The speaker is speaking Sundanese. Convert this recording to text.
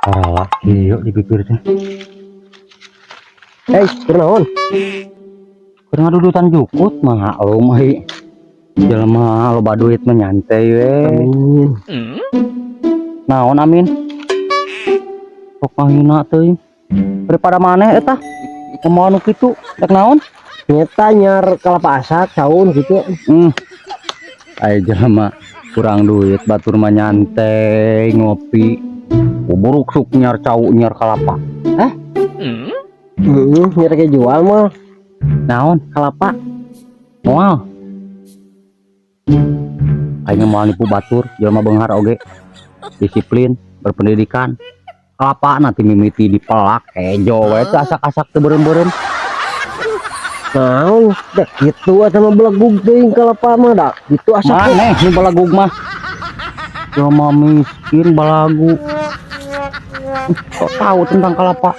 Parah kieu di bibir teh. Hei, kunaon? Keur ngadudutan jukut mah maklum ai. Jelema loba duit mah nyantai we. Amin. Naon amin? Kok ngahina teuing? Daripada maneh eta ngomong anu kitu, rek naon? Nyeta nyiar kalapa asak saun gitu. Ai jelema kurang duit, batur mah nyantai ngopi. Buruk suk nyiar cau, nyiar kalapa. Eh, Nyiar ke jual mah. Naon kalapa? Moal. Aing moal nipu batur, jelema beunghar oge. Disiplin, berpendidikan. Kalapa nanti mimiti dipelak hejo we teu asak-asak, teu beureum-beureum. Naon, dek gitu atuh mah, belegug teuing kalapa mah da. Gitu asak. Maneh nu balagug mah. Jelema miskin balagu. Kok tahu tentang kalapa?